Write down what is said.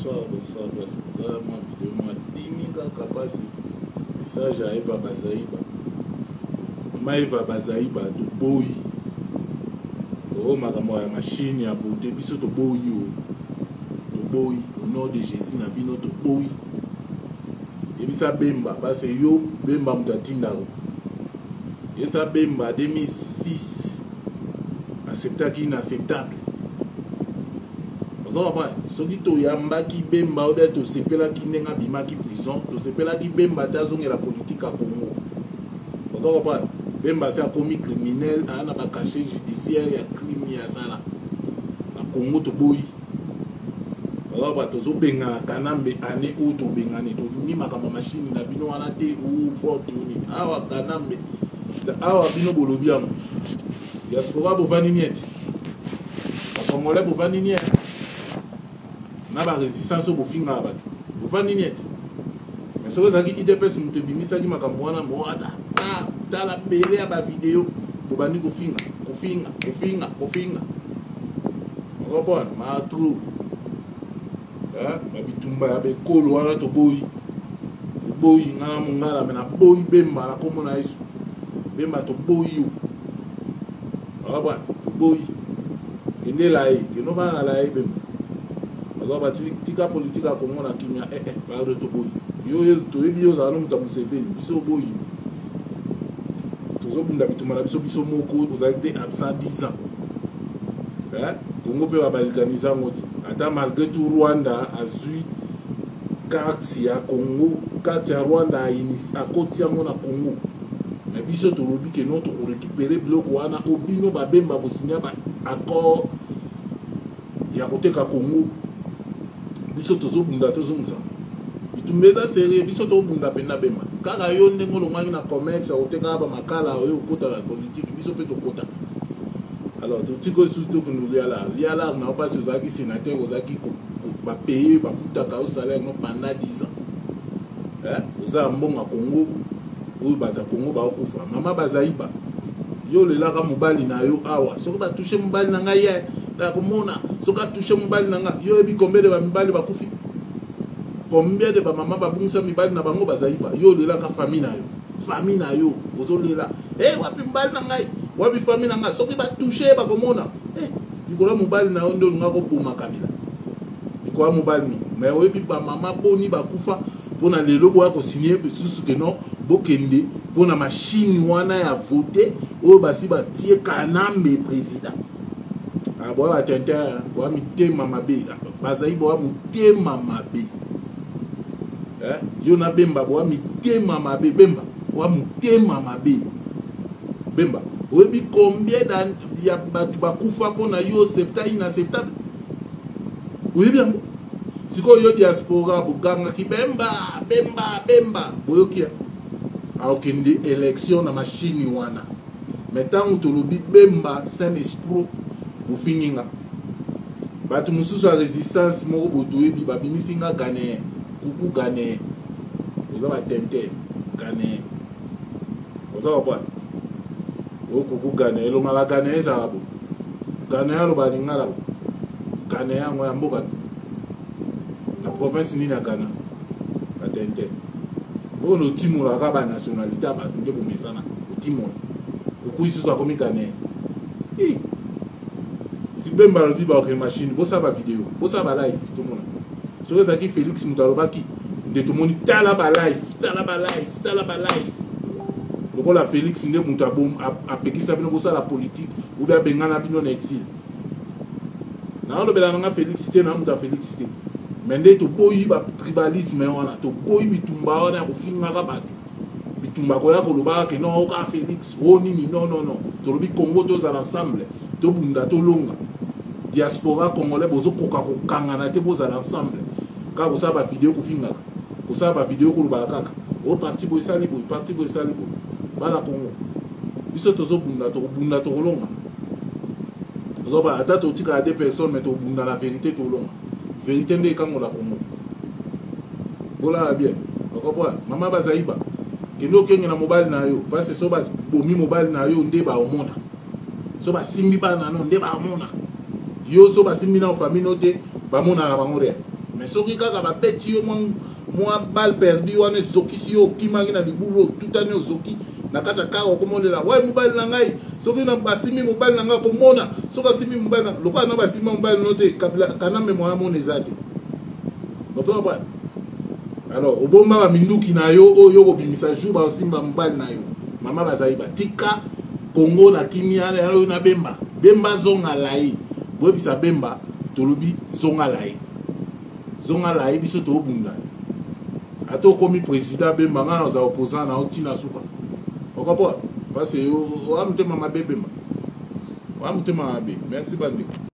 Bonsoir, bonsoir, place boza mwa video mwa dimi kaka pasi message ya Eva Bazaiba. Mama Eva Bazaiba toboyi o oh, makambo ya machine ya vote biso toboyi o oh. Toboyi au nom de Jésus na bino toboyi. Yebisa Bemba parce yo Bemba moto atindako. Yebisa Bemba 2006 acceptaki inacceptable. Ozo comprendre? Soki toyambaki Bemba ou bien tosepelaki ndenge abimaki prison, tosepelaki Bemba te azongela politique ya Congo. Ozo comprendre? Bemba se akomi criminel, aya na ba cachet judiciaire ya crime ya sala. Na Congo toboyi. Ozo comprendre? Tozobengana Kanambe année oyo tobengani, tolingi makambo machine na bino wana te ou vote ou nini. Awa Kanambe, awa bino bolobi yango. Diaspora bovandi niet. Ba Congolais bovandi niet. Na ba resistance oyo bofingaka bato. Bovandi niet. Mais soki ezalaki UDPS moto ebimisaki makambo wana mo ata tala bele ya ba video bobandi kofinga, kofinga, kofinga, kofinga. Okomprendre? Ma trou. Ba bitumba ya bekolo wana toboyi. Toboyi nga na mongala me naboyi Bemba na kombo na Yesu. Bemba toboyi yo. Okomprendre? Toboyi. Kende la ye, kende obana na la ye Bemba. Baza ba tika politique ya Congo na kimia eh eh pardon toboyi. Yo yo toyebi yo ozala no moto ya Museveni, biso oboyi. Tozobunda bitumba na biso biso moko, ozalaki te absent 10 ans. Eh? Congo pe ba balkaniser yango te. Ata malgré tout Rwanda azui carte ya Congo, carte ya Rwanda akoti yango na Congo. Mais biso tolobi ke non toko récupérer biloko wana o bino ba Bemba bosinya ba accord ya koteka Congo. Biso tozobunda tozongisa. Bitumba eza sérieux, biso tobunda penda Bemba. Kaka yo ndenge olongwaki na commerce ya koteka ba makala oyo okota na politique, biso pe tokota. Alors totiko surtout tokende lia lar. Lia lar na yo mpasi ozalaki sénateur, ozalaki bapaye bafutaka yo salaire no pendant 10 ans. Eh? Oza ya mbongo ya Congo oyo bato ya Congo bakokufa. Mama Bazaiba, yo olelaka mobali na yo awa. Soki batouche mobali na ngai ye, nakomona. Soki atouche mobali na ngai, yo oyebi combien de ba mibali bakufi? Combien de ba mama babungisa mibali na bango Bazaiba? Yo olelaka famille na yo. Famille na yo ozolela. Eh wapi mobali na ngai? Wapi famille na ngai? Soki batouche ye bakomona. Eh likolo ya mobali na yo nde olinga koboma Kabila. Likolo ya mobali no. Mais oyebi ba mama boni bakufa pona lelo boya ko signer lisusu ke non bokende pona machine wana ya vote oyo basi batie Kanambe président. Ah boya ba tintin, boya mitema mabe. Bazali boya motema mabe. Eh, yo na Bemba boya mitema mabe. Bemba boya motema mabe. Bemba oyebi combien ya bato bakufa mpona yo septa inacceptable? Oyebi yango? Sikoyo yo diaspora bogangaki Bemba Bemba Bemba, boyoki ya akokende élection na machine wana. Mais ntango tolobi Bemba c'est un escroc, bofingi nga. Bato mosusu ya résistance moko boye toyebi babimisi nga Ghanéen, kuku Ghanéen, oza ba tintin Ghanéen, oza comprendre? O kuku Ghanéen, elongaka Ghanéen ezalaka boye. Ghanéen aloba lingala boye. Ghanéen yango ya mboka na province nini ya Ghana? Ba tintin. Oyo notimolaka ba nationalité ya bato nde bomesana kotimola. Kuku lisusu akomi Ghanéen. Hi. Si Bemba alobi ba okende machine, bosala ba video, bosala ba live tomona. Soki ezalaki Felix moto alobaki nde tomoni tala ba live, tala ba live, tala ba live. Lokola Felix nde moto apekisa bino bosala politique ou bien abengana bino na exil. Naolobela nanga Felix te, na moto ya Felix te. Mais nde toboyi ba tribalisme wana, toboyi bitumba wana ya kofingaka bato. Bitumba koya kolobaka ke non oka Felix, o nini, non non non. Tolobi Congo tozala ensemble, tobunda tolonga. Diaspora congolais bozokoka kokangana te, bozala ensemble. Kaka kosala ba video kofingaka, kosala ba video kolobaka kaka. O parti boye esali boye, parti boye esali boye. Bana Congo, biso tozobunda, tokobunda tokolonga. Ozoba ata totikala deux personnes mais tobunda na vérité tolonga. Vérité nde ekangola Congo. Bolala bien. Okopoa mama Bazaiba, kende okengela mobali na yo parce so babomi mobali na yo nde baomona. So basimbi bana no nde baomona. Yo so basimbi na famille no te bamonaka bango rien. Mais soki kaka babeti yo mwa mwa balle perdue wana, ezokisi yo, okimaki na libulu, otutani, ozoki na kati ya kaka, okomolela we mobali na ngai. Soki na basimbi mobali na ngai, komona soki asimbi mobali na lokola na basimbi mobali no te, Kabila Kanambe moya mona eza te. Ozoba alors obomba baminduki na yo oyo okobimisa jour baosimba mobali na yo. Mama bazali batika Kongo na kimia oyo na Bemba. Bemba zonga lai, boyebisa Bemba tolobi zonga lai, zonga lai, biso toobunda. Ata okomi président Bemba, ngai naza opposant na otina suka okopo, parce que oya motema mabe. Bemba oya motema mabe. Merci bandeko.